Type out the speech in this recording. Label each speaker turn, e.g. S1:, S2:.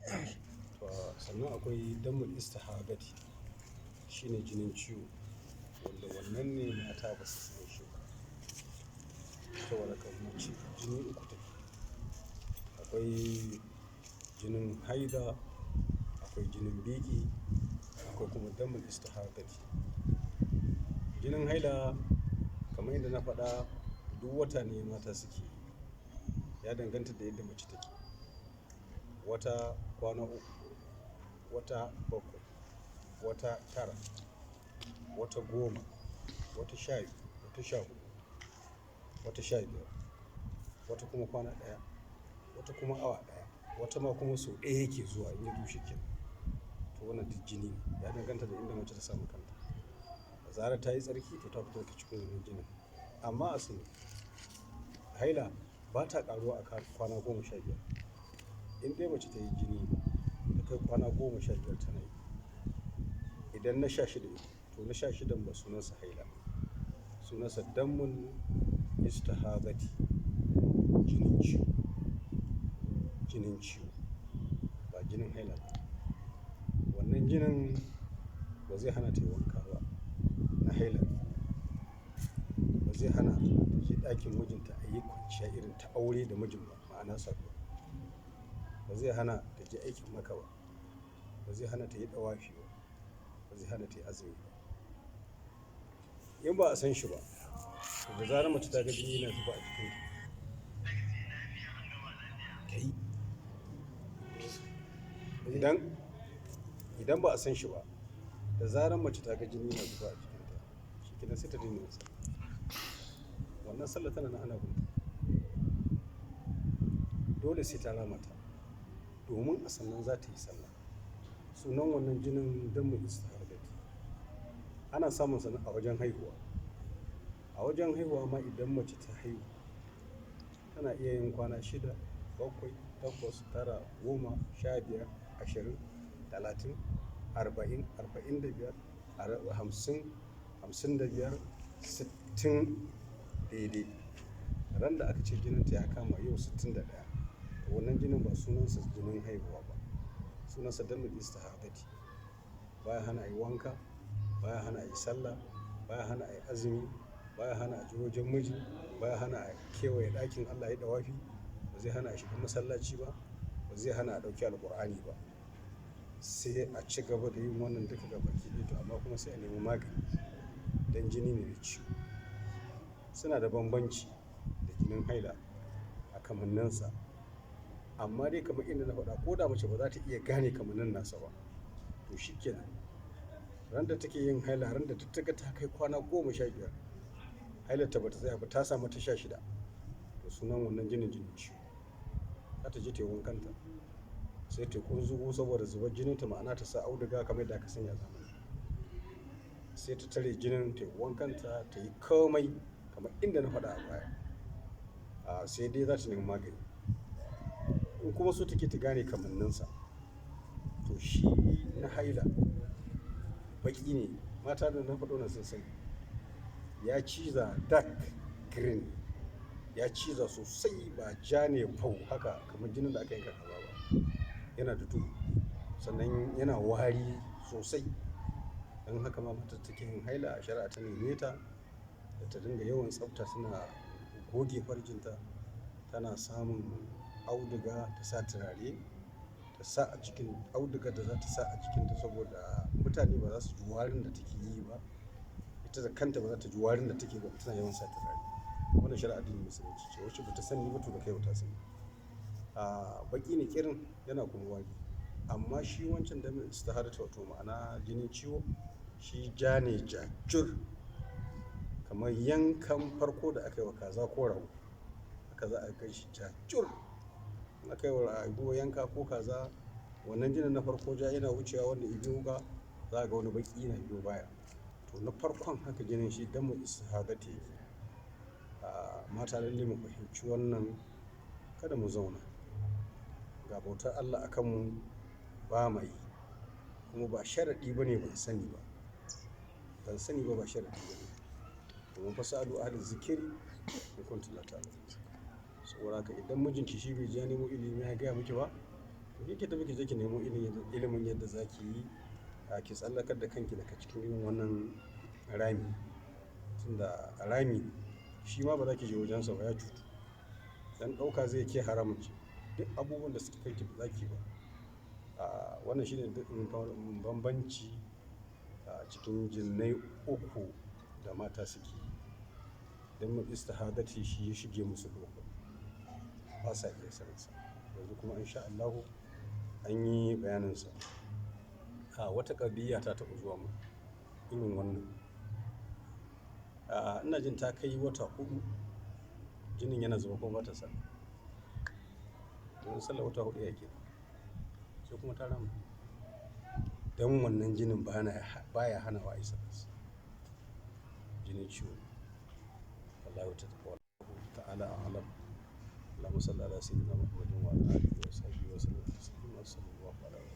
S1: To sannan akwai damul istihadati, shine jinin ciwo, wanda wannan ne mata ba su san shi ba. Saboda haka mace jini uku take. Akwai jinin haida, akwai jinin biki, akwai kuma damul istihadati. Jinin haila kamar yadda na faɗa duk wata ne mata suke yi. Ya danganta da yadda mace take. Wata kwana 3, wata 7, wata 9, wata 10, wata 12, wata 14, wata 15, wata kuma kwana 1, wata kuma awa 1, wata ma kuma sau ɗaya yake zuwa in ya zo shikenan. To wannan duk jini ne. Ya danganta da inda mace ta samu kanta. Da zarar ta yi tsarki to ta fita daga cikin wannan jinin. Amma a sani haila ba ta ƙaruwa a kwana 15. In dai mace ta yi jini ta kai kwana 15 tana yi. Idan na 16 ne, to na 16 ba sunansa haila. Sunansa damul istihadati, jinin ciwo. Jinin ciwo ba jinin haila ba. Wannan jinin ba zai hana ta yi wanka ba na haila. Ba zai hana ta je ɗakin mijinta a yi kwanciya irin ta aure da mijin ba, ma'ana saduwa. Ba zai hana ta je aikin Makka ba. Ba zai hana ta yi ɗawafi ba. Ba zai hana ta yi azumi ba. In ba a san shi ba, to da zarar mace ta ga jini yana zuba a jikinta, ta yi. Idan ba a san shi ba, da zarar mace ta ga jini yana zuba a jikinta, shikenan sai ta daina yin sallah. Wannan sallah tana nan ana binta. Dole sai ta rama ta domin a sannan za ta yi sallah. Sunan wannan jinin damul istihadati. Ana samun sa a wajen haihuwa. A wajen haihuwa ma idan mace ta haihu, tana iya yin kwana 6, 7, 8, 9, 10, 15, 20, 30, 40, 45, 50, 55, 60 daidai. Ran da aka ce jininta ya kama yau 61, to wannan jinin ba sunansa jinin haihuwa ba. Sunansa damul istihadati. Baya hana a yi wanka, baya hana a yi sallah, baya hana a yi azumi, baya hana a je wajen miji, baya hana a kewaye ɗakin Allah ya yi ɗawafi, ba zai hana a shiga masallaci ba, ba zai hana a ɗauki Alqur'ani ba. Sai a ci gaba da yin wannan duka gabaki ɗaya to amma kuma sai a nemi magani don jini ne na ciwo. Suna da bambanci da jinin haila a kamanninsa. Amma dai kamar inda na faɗa, ko da mace ba za ta iya gane kamannin nasa ba, to shikenan. Ran da take yin haila, ran da ta ga ta kai kwana 15, hailarta ba ta tsaya ba, ta samu ta 16, to sunan wannan jinin jinin ciwo. Za ta je ta yi wankanta, sai ta ƙunzugu saboda zubar jininta, ma'ana ta sa auduga kamar yadda aka sani a zamani. Sai ta tare jinin, ta yi wankanta, ta yi komai kamar inda na faɗa a baya. Sai dai za ta nemi magani. In kuma so take ta gane kamanninsa, to shi na haila baƙi ne. Mata da na faɗo nan sun sani. Ya ciza dark green, ya ciza sosai, ba ja ne fau haka kamar jinin da aka yanka kaza ba. Yana da duhu sannan yana wari sosai. Don haka ma matar take yin haila a shari'a ta neme ta da ta dinga yawan tsafta, tana goge farjinta, tana samun auduga ta sa turare, ta sa a cikin audugar da za ta sa a jikinta saboda mutane ba za su ji warin da take yi ba. Ita da kanta ba za ta ji warin da take ba, tana yawan sa turare. Wannan shari'a addinin musulunci ce wacce ba ta sani ba to da kai ba ta sani. Baƙi ne ƙirin, yana kuma wari. Amma shi wancan damul istihadati wato ma'ana jinin ciwo, shi ja ne jajur kamar yankan farko da aka yi wa kaza ko rago. Haka za a kai shi jajur. In aka yi wa rago yanka ko kaza, wannan jinin na farko ja yana wucewa wanda ya biyo wuƙa, za a ga wani baƙi yana biyo baya. To na farkon haka jinin shi damul istihadati yake. Mata lalle mu fahimci wannan, kada mu zauna. Ga bautar Allah a kanmu ba ma yi. Kuma ba sharaɗi ba ne ban sani ba. Ban sani ba, ba sharaɗi ba ne. Domin fasalu ahla zikiri in kuntum la ta'lamun. Saboda haka idan mijinki shi bai je ya nemo ilimi ya gaya miki ba, To ke ki tafi ki je ki nemo ilimin yadda za ki yi ki tsallakar da kanki daga cikin irin wannan rami. Tunda rami shi ma ba za ki je wajensa ba, ya cutu. Dan ɗauka zai ke haramun ce. Duk abubuwan da suke kanki ba za ki ba. Wannan shine bambanci a cikin jinnai uku da mata suke yi. Dammul istihadati shi ya shige musu duhu. Ba sa iya saninsa. Yanzu kuma in sha Allahu an yi bayaninsa. Wata ƙadiyya ta taɓa zuwa mun irin wannan. Ina jin ta kai wata 4 jinin yana zuba kuma bata sallah. Domin sallah wata 4 yake. Sai kuma ta rama. Dan wannan jinin baya hana wa ayi sallah. Jinin ciwo. Wallahu ta'ala a'lam. Allahumma salli ala sayyidina Muhammadin wa ala alihi wa sahbihi wa sallam taslima. Sallallahu alaihi wa sallam.